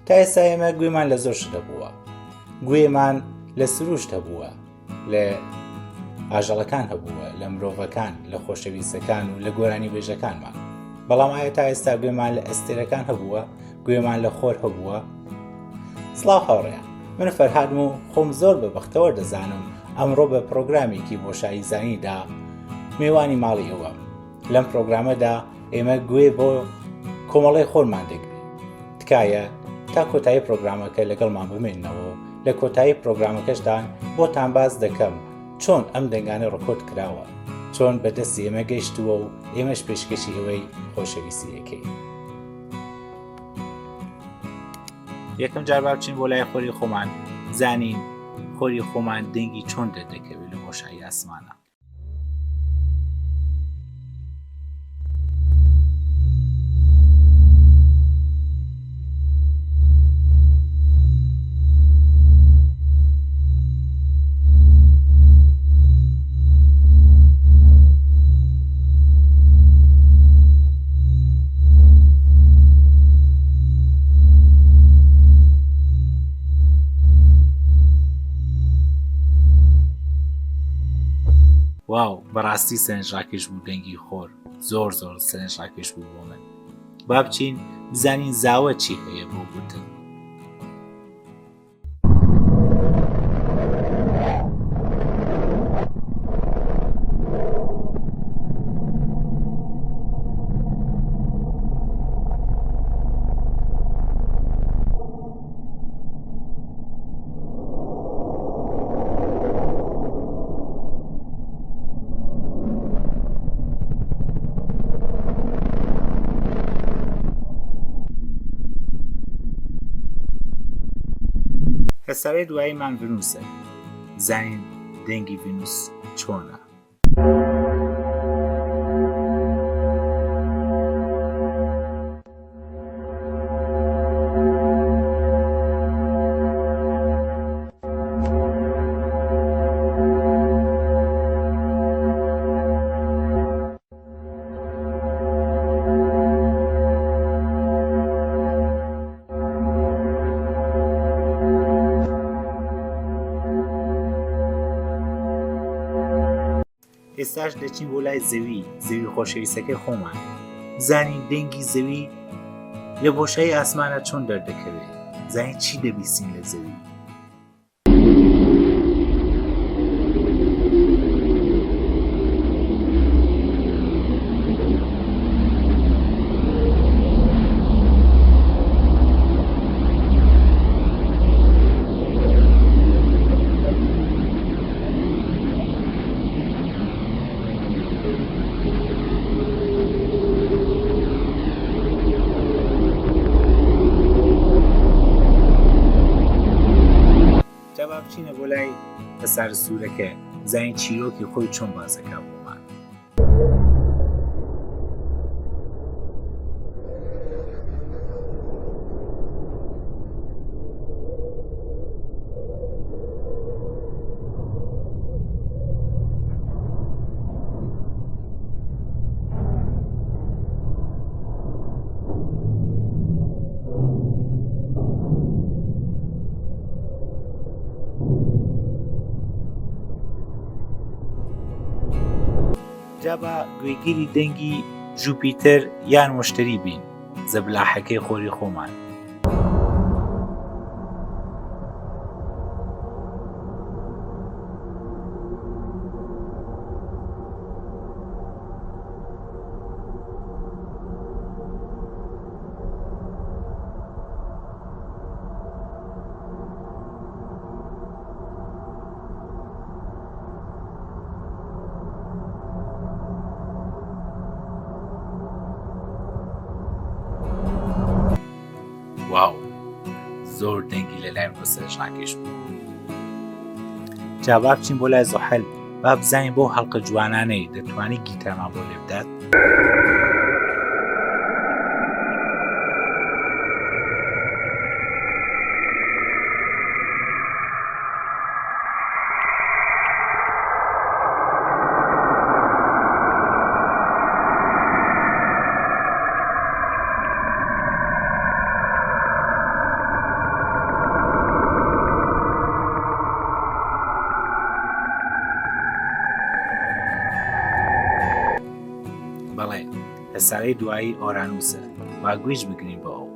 تا ئێستا ئێمە گوێمان لە زۆر شت هەبووە گوێمان لە سروشت هەبووە لە ئاژەڵەکان هەبووە لە مرۆڤەکان لە خۆشەویستەکان و لە گۆرانی بێژەکانمان بەڵام ئایا تا ئێستا گوێمان لە ئەستێرەکان هەبووە گوێمان لە خۆر هەبووە سڵاو هاوڕێیان من فەرهادم و خۆم زۆر بە بەختەوەر دەزانم ئەمڕۆ بە پرۆگرامێکی بۆشایی زانیدا مێوانی ماڵی ئێوە لەم پرۆگرامەدا ئێمە گوێ بۆ کۆمەڵی خۆرمان دەگرین تکایە تا کۆتایی پرۆگرامەکە لەگەڵمان بمێنەوە و لە کۆتایی پرۆگرامەکەشدان بۆتان باس دەکەم چۆن ئەم دەنگانە ڕکۆرد کراوە چۆن بەدەستی ئێمە گەیشتووە و ئێمەش پێشکەشی ئێوەی خۆشەویستی دەکەین. یەکەم جار با بچین بۆ لای خۆری خۆمان زانین خۆری خۆمان دەنگی چۆن دەردەکەوێت لە بۆشایی ئاسمانە. واو بەڕاستی سەرنجڕاکێش بوو دەنگی خۆر زۆر زۆر سەرنجڕاکێش بوو بۆ من با بچین بزانین زاوە چی هەیە بۆ گوتن. هەسارەی دواییمان ڤنووسە زانین دەنگی ڤینوس چۆنە؟ ئێستاش دەچین بۆ لای زەوی زەوی خۆشەویستەکەی خۆمان زانین دەنگی زەوی لە بۆشایی ئاسمانە چۆن دەردەکەوێت زانین چی دەبیسین لە زەوی جا با بچینە بۆ لای هەسارە سوورەکە بزانین چیرۆکی خۆی چۆن باسەکا بۆمان. جا با گوێگیری دەنگی ژوپیتەر یان مشتری بین زەبلاحەکەی خۆری خۆمان. واو زۆر دەنگی لە لای بۆ سەرنجڕاکێش بوو جا با بچین بۆ لای زۆحل با بزانین بۆ هەڵقە جوانانەی دەتوانانی گیتارمان بۆ لێ بدات هەسارەی دوایی ئۆرانوسە، با گویش بگرین بۆ ئەو.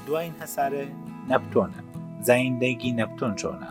دوایین هەسارە نەپتۆنە، زانین دەنگی نەپتۆن چۆنە؟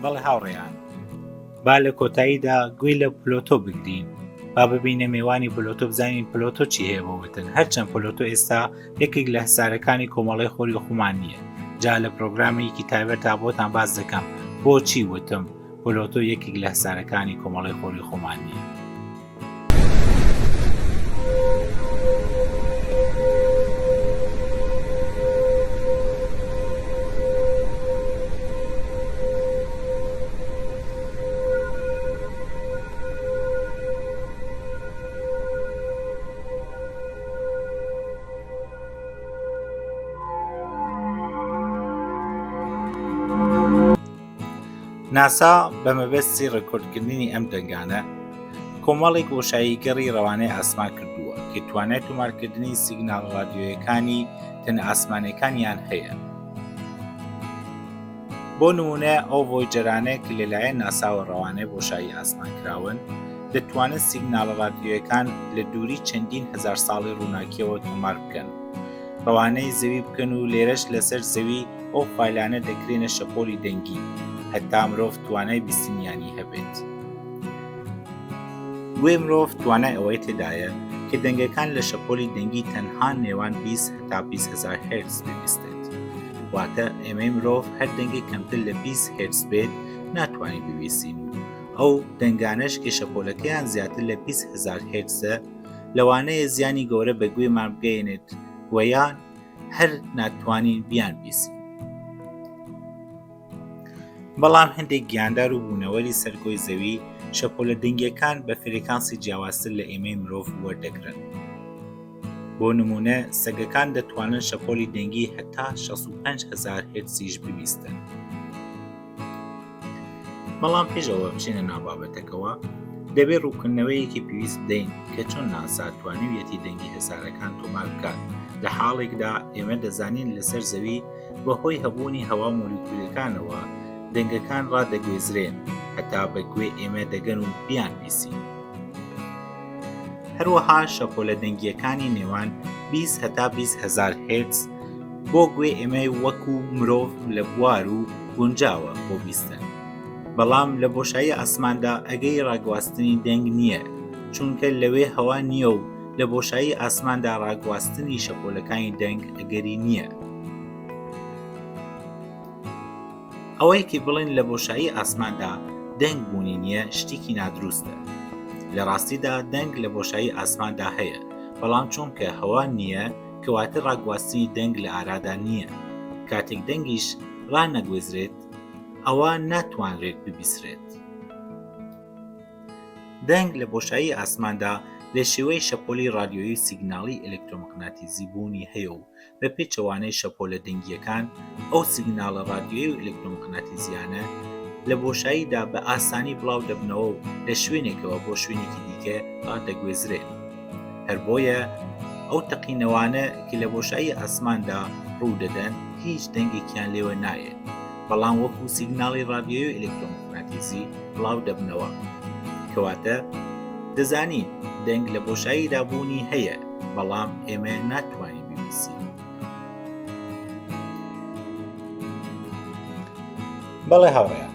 بەڵێ هاوڕێیان با لە کۆتاییدا گوێی لە پلۆتۆ بگرین با ببینە مێوانی پلۆتۆ بزانین پلۆتۆ چی هەیە بۆ وتن هەرچەند پلۆتۆ ئێستا یەکێک لە هەسارەکانی کۆمەڵی خۆری خۆمان نییە جا لە پرۆگرامێکی تایبەتا بۆتان باس دەکەم بۆچی وتم پلۆتۆ یەکێک لە هەسارەکانی کۆمەڵی خۆری خۆمان نییە. ناسا بە مەبەستی ڕێکۆردکردنی ئەم دەنگانە کۆمەڵێک بۆشایی گەڕی ڕەوانەی ئاسمان کردووە کە توانای تۆمارکردنی سیگناڵ ڕادیۆیەکانی تەنە ئاسمانەکانیان هەیە. بۆ نموونە ئەو ڤۆیجەرانە کە لەلایەن ناساوە ڕەوانەی بۆشایی ئاسمان کراون، دەتوانن سیگناڵە ڕادیۆیەکان لە دووری چەندین هەزار ساڵی ڕووناکییەوە تۆمار بکەن، ڕەوانەی زەوی بکەن و لێرەش لەسەر زەوی ئەو فایلانە دەکرێنە شەپۆلی دەنگی هەتا مرۆڤ توانای بیستنیانی هەبێت. گوێی مرۆڤ توانای ئەوەی تێدایە کە دەنگەکان لە شەپۆلی دەنگی تەنها نێوان 20 هەتا 20 هەزار هێرتز ببیستێت. واتە ئێمەی مرۆڤ هەر دەنگێک کەمتر لە 20 هێرتز بێت ناتوانین ببیستین و ئەو دەنگانەش کە شەپۆلەکەیان زیاتر لە 20 هەزار هێرتزە لەوانەیە زیانی گەورە بە گوێمان بگەیەنێت و یان هەر ناتوانین بیانبیسین. بەڵام هەندێک گیاندار و بوونەوەری سەر گۆی زەوی شەپۆلە دەنگیەکان بە فرێکانسی جیاوازتر لە ئێمەی مرۆڤ وەردەگرن. بۆ نمونە سەگەکان دەتوانن شەپۆلی دەنگی هەتا 65 هەزار هێرتزیش ببیستن. بەڵام پێش ئەوە بچینە ناو بابەتەکەوە دەبێت ڕوونکردنەوەیەکی پێویست بدەین کە چۆن ناسا توانیویەتی دەنگی هەسارەکان تۆمار بکات لە حاڵێکدا ئێمە دەزانین لەسەر زەوی بەهۆی هەبوونی هەوا مۆلیکولەکانەوە دەنگەکان ڕادەگوێزرێن هەتا بە گوێ ئێمە دەگەن و بیانبیسین. هەروەها شەپۆلە دەنگییەکانی نێوان 20 هەتا 20 هەزار هێرتز بۆ گوێ ئێمەی وەکو مرۆڤ لە بوار و گونجاوە بۆ بیستن بەڵام لە بۆشایی ئاسماندا ئەگەری ڕاگواستنی دەنگ نییە چونکە لەوێ هەوا نییە و لە بۆشایی ئاسماندا ڕاگواستنی شەپۆلەکانی دەنگ ئەگەری نییە. ئەوەی کە بڵێن لە بۆشایی ئاسماندا دەنگ بوونی نییە شتێکی نادروستە. لە ڕاستیدا دەنگ لە بۆشایی ئاسماندا هەیە، بەڵام چونکە هەوا نییە کەواتە ڕاگواستنی دەنگ لە ئارادا نییە. کاتێک دەنگیش ڕانەگوێزرێت ئەوا ناتوانرێت ببیسرێت. دەنگ لە بۆشایی ئاسماندا لە شێوەی شەپۆلی ڕادیۆیی و سیگناڵی ئەلکترۆموگناتیزی بوونی هەیە و بە پێچەوانەی شەپۆلە دەنگییەکان، ئەو سیگناڵە ڕادیۆیی و ئەلکترۆموگناتیزییانە لە بۆشاییدا بە ئاسانی بڵاو دەبنەوە و لە شوێنێکەوە بۆ شوێنێکی دیکە ڕادەگوێزرێن. هەر بۆیە ئەو تەقینەوانە کە لە بۆشایی ئاسماندا ڕوو دەدەن هیچ دەنگێکیان لێوە نایەت، بەڵام وەکو سیگناڵی ڕادیۆیی و ئەلکترۆموگناتیزی بڵاو دەبنەوە. کەواتە دەزانین دەنگ لە بۆشاییدا بوونی هەیە، بەڵام ئێمە ناتوانین ببیسین. بەڵێ هاوڕێیان،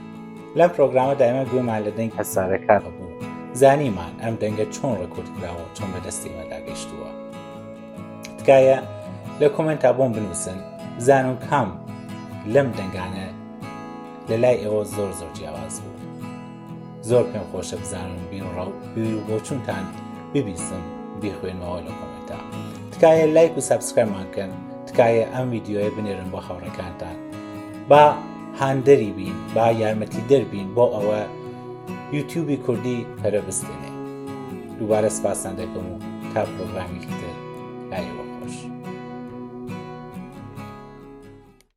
لەم پرۆگرامەدا ئێمە گوێمان لە دەنگی هەسارەکان هەبوو، زانیمان ئەم دەنگە چۆن ڕێکۆرد کراوە و چۆن بە دەستی ئێمەدا گەیشتووە. تکایە لە کۆمێنتا بۆم بنووسن بزانم کام لەم دەنگانە لە لای ئێوە زۆر زۆر جیاواز بوو. زۆر پێم خۆشە بزانم بیرڕا و بیر و بۆچونتان ببیستم بیخوێنمەوە لە کۆمێنتا. تکایە لایک و subscribe مان کەن تکایە ئەم ڤیدیۆیە بنێرن بۆ هاوڕێکانتان با هاندەری بین با یارمەتی دەربین بۆ ئەوە یوتیوبی کوردی پەرە بستێنێ دووبارە سپاستان دەکەم و تا پرۆگرامێکی تر.